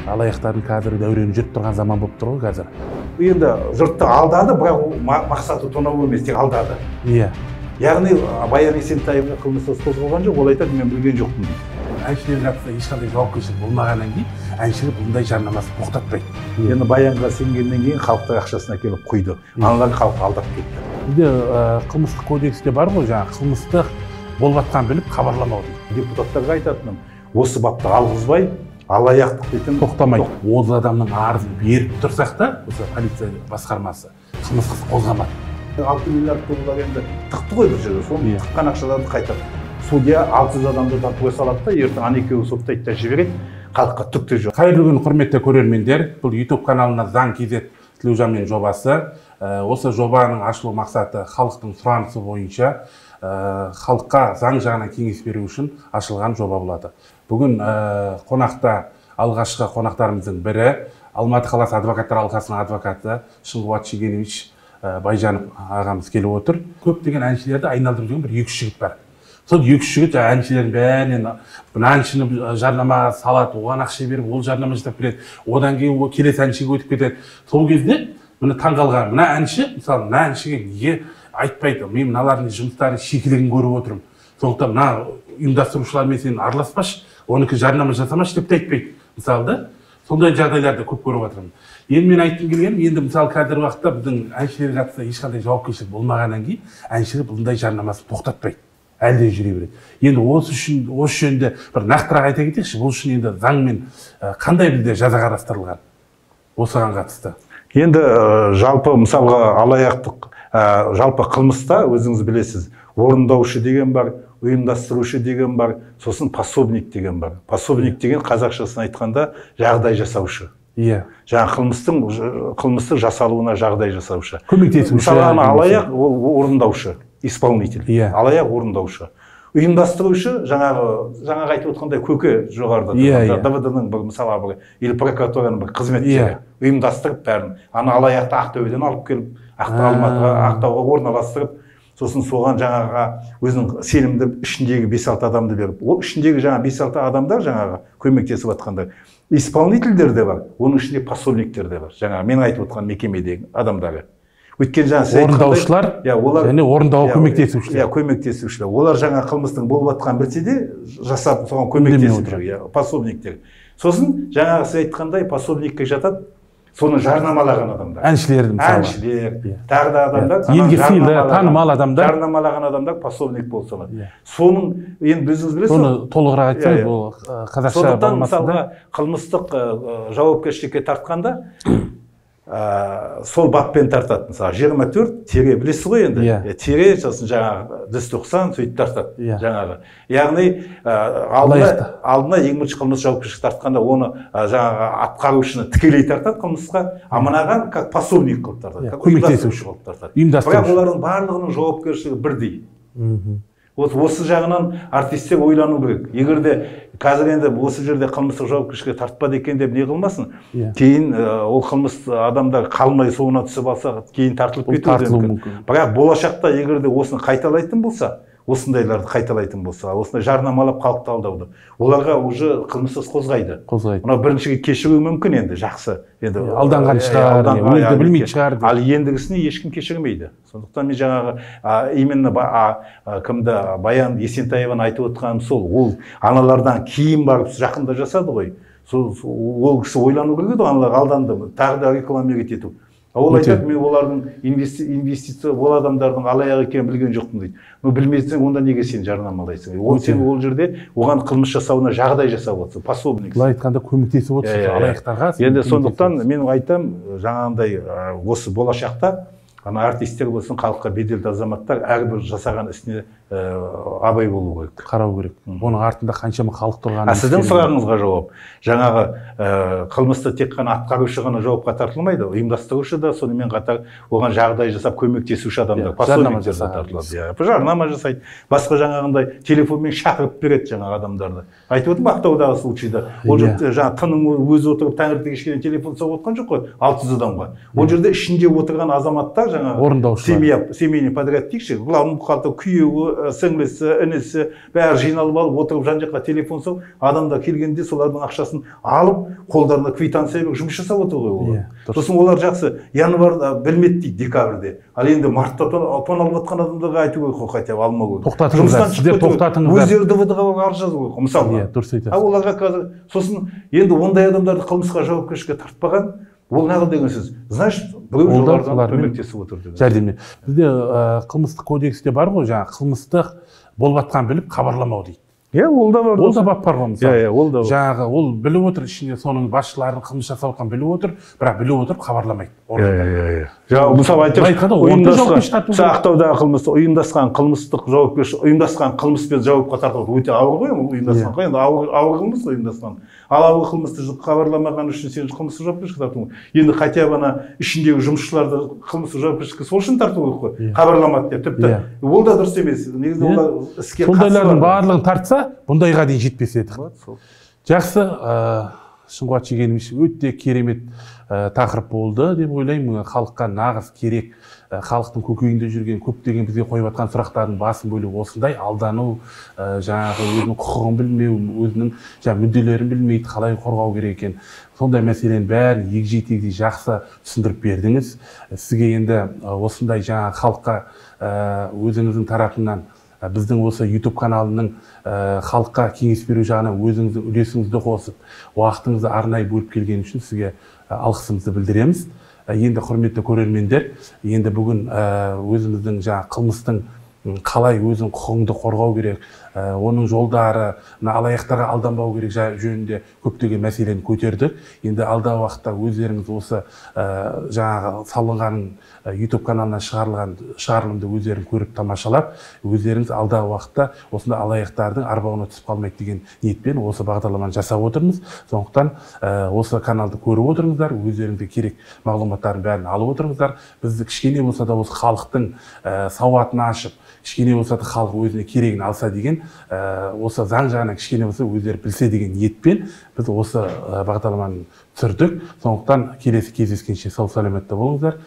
Алаяқтардың қазір дәурені жүріп тұрған заман болып тұр ғой қазір. Енді жұртты алдады, бірақ ол мақсаты тонау емес, тек алдады. Иә. Яғни Баян Есентаева қылмыстық іс қозғалған жоқ, ол айтады, мен білген жоқпын дейді. Әншілерге қатысты ешқандай жауапкершілік болмағаннан кейін әншілер бұндай жарнамасын тоқтатпайды. Енді Баянға сенгеннен кейін халықтың ақшасын әкеліп құйды. Аналар халықты алдап кетті. Бізде қылмыстық кодексте бар ғой, жаңағы қылмыстық болып жатқанын біліп хабарламау дейді. Депутаттарға айтатыным, осы бапты алғызбай, алаяқтық дейтін тоқтамайды. 30 адамның арызын беріп тұрсақ та, осы полиция басқармасы қылмыстық іс қозғамады. 6 миллиард доллар енді тықты ғой бір жерде, соны тыққан ақшаларды қайтарды. Судья 600 адамды тартуға салады да, ертең ана екеуі соттайды да жібереді, халыққа түк те жоқ. Қайырлы күн, құрметті көрермендер. Бұл YouTube каналына Заң KZ Тілеужанмен жобасы. Осы жобаның ашылу мақсаты халықтың сұранысы бойынша халыққа заң жағынан кеңес беру үшін ашылған жоба болады. Бүгін қонақта алғашқы қонақтарымыздың бірі Алматы қаласы адвокаттар алқасының адвокаты Шынқуат Шегенович Байжанов ағамыз келіп отыр. Көптеген әншілерді айналдырып жүрген бір 2-3 жігіт бар. Сол 2-3 жігіт әншілердің бәрінен мына әншіні жарнамаға салады, оған ақша беріп, ол жарнама жасап береді. Одан кейін ол келесі әншіге өтіп кетеді. Сол кезде міне таңғалған, мына әнші, мысалы, мына әншіге неге айтпайды, мен мыналардың жұмыстары шикілігін көріп отырмын. Сондықтан мына ұйымдастырушылармен сен араласпашы, оныкі жарнама жасамашы деп те айтпайды. Мысалы да, сондай жағдайларды көп көріп жатырмын. Енді мен айтқым келгенім, енді мысалы қазіргі уақытта біздің әншілерге қатысты ешқандай жауапкершілік болмағаннан кейін әншілер бұндай жарнамасын тоқтатпайды. Әлі де жүре береді. Енді осы үшін, осы жөнінде бір нақтырақ айта кетейікші, бұл үшін енді заңмен қандай бізде жаза қарастырылған осыған қатысты? Енді жалпы мысалға алаяқтық, жалпы қылмыста өзіңіз білесіз, орындаушы деген бар, ұйымдастырушы деген бар, сосын пособник деген бар. Пособник деген қазақшасын айтқанда жағдай жасаушы. Иә. Жаңа қылмыстың жасалуына жағдай жасаушы. Көмектесуші. Мысалға алаяқ ол орындаушы, исполнитель. Иә. Алаяқ орындаушы. Ұйымдастырушы жаңағы айтып отқандай көке жоғарыда тұрған, ДВД-ның бір мысалы бір или прокуратураның бір қызметкері ұйымдастырып бәрін. Ана алаяқты Ақтөбеден алып келіп, Алматыға, Ақтауға орналастырып, сосын соған жаңағы өзінің сенімді ішіндегі 5-6 адамды беріп, ол ішіндегі жаңа 5-6 адамдар жаңағы көмектесіп жатқандар. Исполнительдер де бар, оның ішінде пособниктер де бар. Жаңағы мен айтып отқан мекемедегі адамдары. Өйткені жаңа сіз орындаушылар, олар және орындауға көмектесушілер. Иә, көмектесушілер. Олар жаңа қылмыстың болып жатқан білсе де жасап соған көмектесіп жүр, иә, пособниктер. Сосын жаңағы сіз айтқандай пособникке жатады, соны жарнамалаған адамдар. Әншілер мысалы. Әншілер, тағы да адамдар, елге сыйлы, танымал адамдар. Жарнамалаған адамдар пособник болып саналады. Соның енді өзіңіз білесіз. Соны толығырақ айтсаңыз, бұл қазақша болмаса. Мысалға қылмыстық жауапкершілікке тартқанда сол баппен тартады, мысалы 24 тере білесіз ғой енді, тере сосын жаңағы 190 сөйтіп тартады жаңағы. Яғни алдына ең бірінші қылмыс жауапкершілік тартқанда оны жаңағы атқарушыны тікелей тартады қылмысқа, а мынаған как пособник қылып тартады, как көмектесуші қылып тартады. Бірақ олардың барлығының жауапкершілігі бірдей. Осы жағынан артистер ойлану керек. Егер де қазір енді осы жерде қылмыстық жауапкершілікке тартпады екен деп не қылмасын, кейін ол қылмыс адамдар қалмай соңына түсіп алса, кейін тартылып кетуі мүмкін. Бірақ болашақта егер де осыны қайталайтын болса, осындайларды қайталайтын болса, осындай жарнамалап халықты алдауды, оларға уже қылмыстық іс қозғайды. Мынау біріншіге кешіруі мүмкін енді, жақсы. Енді алданған шығар, өзі білмейтін шығар. Ал ендігісіне ешкім кешірмейді. Сондықтан мен жаңағы именно кімді Баян Есентаеваны айтып отқаным сол, ол аналардан кейін барып жақында жасады ғой. Сол ол кісі ойлану керек еді, аналар алданды, тағы да рекламировать ету. Ол айтады, мен олардың инвестиция, ол адамдардың алаяқ екенін білген жоқпын дейді. Но білмесең, онда неге сен жарнамалайсың? Ол сен ол жерде оған қылмыс жасауына жағдай жасап отырсың, пособник. Былай айтқанда көмектесіп отырсың алаяқтарға. Енді сондықтан мен айтам, жаңағындай осы болашақта ана артистер болсын, халыққа беделді азаматтар әрбір жасаған ісіне абай болу керек. Қарау керек. Оның артында қаншама халық тұрғанын. Сіздің сұрағыңызға жауап. Жаңағы қылмысты тек қана атқарушы ғана жауапқа тартылмайды, ұйымдастырушы да, сонымен қатар оған жағдай жасап көмектесуші адамдар, пособниктер де тартылады. Жарнама жасайды. Басқа жаңағындай телефонмен шақырып береді жаңағы адамдарды. Айтып отырмын, Ақтаудағы случайда. Ол жерде жаңа тының өзі отырып таңертең кешке телефон соғып отқан жоқ қой 600 адамға. Ол жерде ішінде отырған азаматтар жаңағы орындаушылар, семейный подряд дейікші, главный бухгалтер, күйеуі, сіңлісі, інісі, бәрі жиналып алып, отырып жан-жаққа телефон соғып, адамдар келгенде солардың ақшасын алып, қолдарына квитанция беріп жұмыс жасап отыр ғой олар. Сосын олар жақсы, январьда білмеді дейді, декабрьде. Ал енді мартта тон алып жатқан адамдарға айту керек қой, хотя бы алмау керек. Тоқтатыңыздар, сіздер тоқтатыңыздар. Өздері ДВД-ға арыз жазу керек қой, мысалға. Иә, дұрыс айтасыз. Ал оларға қазір сосын енді ондай адамдарды қылмысқа жауапкершілікке тартпаған, ол нағыл деген сөз. Значит, біреу жоғарыдан көмектесіп отыр деген. Жәрдемде. Бізде қылмыстық кодексте бар ғой, жаңағы қылмыстық болып жатқан біліп хабарламау дейді. Иә, ол да бар. Ол да бап бар ғой мысалы. Иә, ол да бар. Жаңағы ол біліп отыр, ішінде соның басшыларын қылмыс жасап жатқанын біліп отыр, бірақ біліп отырып хабарламайды. Иә. Жаңағы мысалы айтайық, ұйымдасқан, Ақтаудағы қылмысты ұйымдасқан қылмыстық жауапкершілік, ұйымдасқан қылмыспен жауапқа тарту өте ауыр ғой, ол ұйымдасқан ғой, енді ауыр қылмыс ұйымдасқан. Ал ауыр қылмысты хабарламаған үшін сен қылмыстық жауапкершілікке тарту. Енді хотя бы ана ішіндегі жұмысшыларды қылмыстық жауапкершілікке сол үшін тарту керек қой, хабарламады деп. Тіпті ол да дұрыс емес. Негізі олар іске қатысы бар. Сондайлардың барлығын тартса, бұндайға дейін жетпес едік. Жақсы, Шынқуат Шегенович, өте керемет тақырып болды деп ойлаймын. Халыққа нағыз керек, халықтың көкейінде жүрген көптеген бізге қойып жатқан сұрақтардың басым бөлігі осындай алдану, жаңағы өзінің құқығын білмеу, өзінің жаңағы мүдделерін білмейді, қалай қорғау керек екен. Сондай мәселенің бәрін егжей-тегжей жақсы түсіндіріп бердіңіз. Сізге енді осындай жаңағы халыққа өзіңіздің тарапынан біздің осы YouTube каналының халыққа кеңес беру жағынан өзіңіздің үлесіңізді қосып, уақытыңызды арнайы бөліп келген үшін сізге алғысымызды білдіреміз. Енді құрметті көрермендер, енді бүгін өзіміздің жаңа қылмыстың қалай өзің құқығыңды қорғау керек, оның жолдары, мына алаяқтарға алданбау керек жөнінде көптеген мәселені көтердік. Енді алдағы уақытта өздеріңіз осы жаңағы салынған YouTube каналынан шығарылған шығарылымды өздерің көріп тамашалап, өздеріңіз алдағы уақытта осындай алаяқтардың арбауына түсіп қалмайды деген ниетпен осы бағдарламаны жасап отырмыз. Сондықтан осы каналды көріп отырыңыздар, өздеріңізге керек мағлұматтардың бәрін алып отырыңыздар. Бізді кішкене болса да осы халықтың сауатын ашып, кішкене болса да халық өзіне керегін алса деген, осы заң жағынан кішкене болса өздері білсе деген ниетпен біз осы бағдарламаны түсірдік. Сондықтан келесі кездескенше сау саламатта болыңыздар.